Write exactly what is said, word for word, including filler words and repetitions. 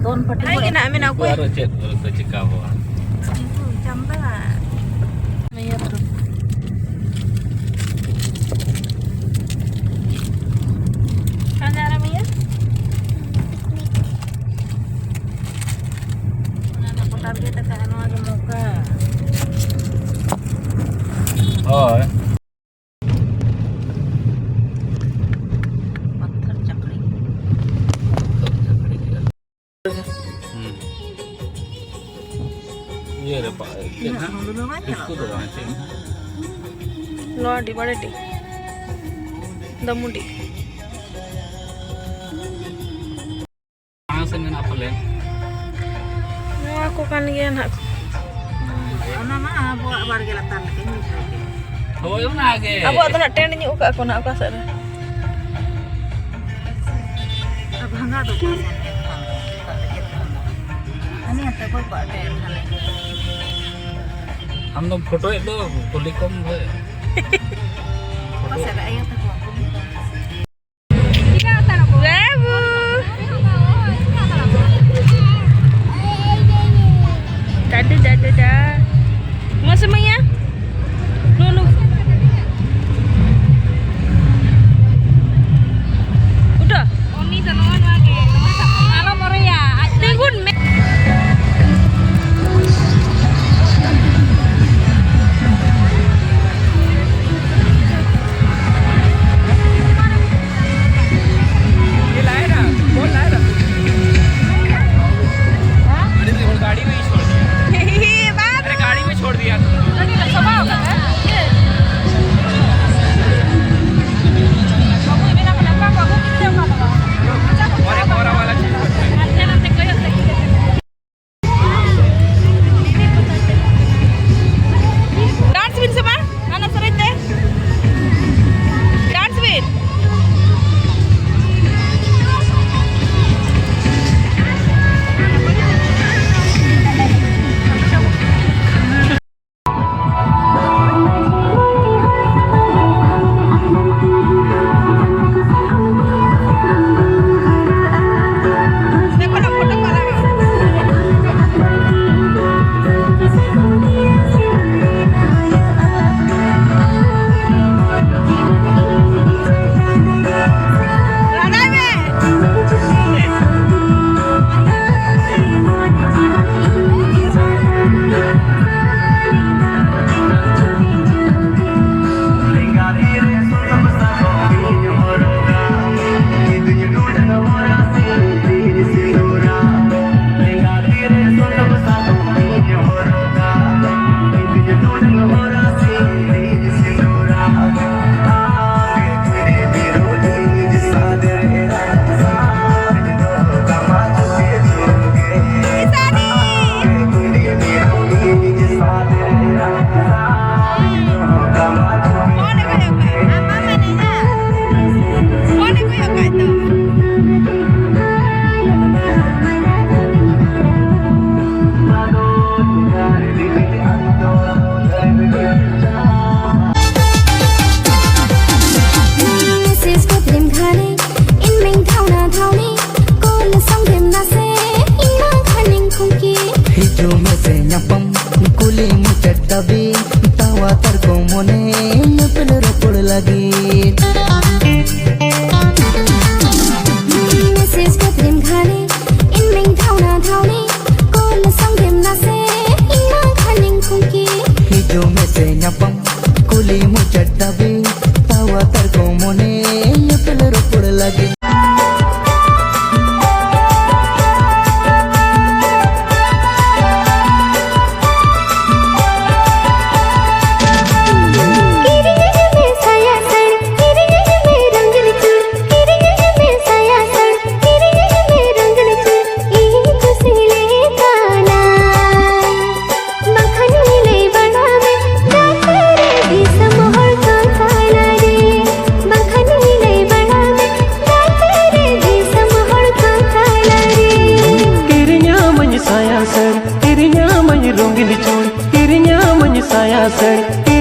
ᱫᱚᱱ ᱯᱟᱹᱴᱤ ᱦᱟᱭ ᱜᱮ ᱱᱟᱜ ᱢᱮᱱᱟ ᱚᱠᱚᱭ? ᱟᱨᱚ ᱪᱮᱫ ᱠᱚ ᱪᱮᱠᱟ ᱵᱚ? ᱩᱱᱠᱩ ᱪᱟᱢᱫᱟ᱾ ᱢᱟᱹᱭᱟ ᱛᱟᱨᱚ᱾ ᱠᱟᱸᱡᱟ ᱨᱮ ᱢᱟᱹᱭᱟ? ᱚᱱᱟ ᱫᱚ ᱠᱚᱴᱟ ᱨᱮᱜᱮ ᱛᱟᱠᱟ, ᱱᱚᱣᱟ ᱜᱮ ᱢᱚᱠᱟ᱾ ᱦᱳᱭ᱾ ᱯᱟᱛᱷᱚᱨ ᱪᱟᱠᱲᱤ᱾ ᱦᱩᱸ᱾ ᱤᱭᱟᱹ ᱨᱮ ᱯᱟ-, ᱪᱮᱫ ᱩᱱᱟᱹᱜ ᱦᱟᱸᱜ? ᱦᱩᱲᱩ ᱫᱚ ᱵᱟᱭ ᱧᱮᱞᱚᱜ ᱫᱤᱠᱩ ᱫᱚ ᱠᱟᱱᱟ᱾ ᱵᱟᱝ, ᱪᱮᱫ ᱦᱟᱸᱜ? ᱱᱚᱣᱟ ᱰᱤᱵᱟᱲᱤ ᱰᱤ᱾ ᱫᱟᱢᱩᱰᱤ᱾ ᱢᱟᱲᱟᱝ ᱥᱮᱫ ᱢᱮᱱᱟᱜᱼᱟ ᱯᱟᱞᱮ᱾ ᱱᱚᱣᱟ ᱠᱚ ᱠᱟᱱ ᱜᱮᱭᱟ ᱱᱟᱦᱟᱜ᱾ ᱚᱱᱟ ᱢᱟ ᱟᱵᱚᱣᱟᱜ ᱵᱟᱲᱜᱮ ᱞᱟᱛᱟᱨ ᱞᱮᱠᱟᱧ ᱵᱩᱡᱷᱟᱹᱣ ᱠᱮᱫ᱾ ᱦᱳᱭ, ᱚᱱᱟ ᱜᱮ᱾ ᱟᱵᱚᱣᱟᱜ ᱫᱚ ᱱᱟᱦᱟᱜ ᱴᱮᱱᱰ ᱧᱚᱜ ᱠᱟᱜ ᱠᱚ ᱱᱟᱦᱟᱜ ᱚᱠᱟ ᱥᱮᱫ ᱨᱮ? ᱟᱨ ᱵᱷᱟᱸᱜᱟ ᱫᱚ ᱚᱠᱟ ᱥᱮᱫ ᱨᱮ? ᱦᱟᱱᱮ ᱦᱟᱱᱛᱮ ᱚᱠᱚᱭ ᱠᱚᱣᱟᱜ ᱴᱮᱱᱰ ᱦᱟᱱᱮ? ᱟᱢ ᱫᱚᱢ ᱯᱷᱳᱴᱳᱭᱮᱫ ᱫᱚ, ᱠᱩᱞᱤ ᱠᱚᱢ ᱵᱷᱟᱹᱭ᱾ ᱚᱠᱟ ᱥᱮᱫ ᱨᱮ ᱟᱭᱳ ᱛᱟᱠᱚᱣᱟᱜ ᱠᱩᱞᱤ ᱠᱚᱢ? ᱵᱟᱹᱵᱩ᱾ ᱫᱟᱫᱩ, ᱫᱟᱫᱩ, ᱫᱟ᱾ ᱢᱚᱡᱽ ᱮᱢ ᱟᱹᱭᱟ? ᱱᱩ, ᱱᱩ᱾ ᱩᱰᱟᱹ᱾ ᱩᱱᱤ ᱫᱚ ᱱᱚᱜᱼᱚ ᱱᱚᱣᱟ ᱜᱮ᱾ ᱟᱞᱚᱢ ᱚᱨᱮᱭᱟ᱾ ᱟᱡ ᱛᱤᱸᱜᱩᱱ ᱢᱮ᱾ ᱟᱥᱮ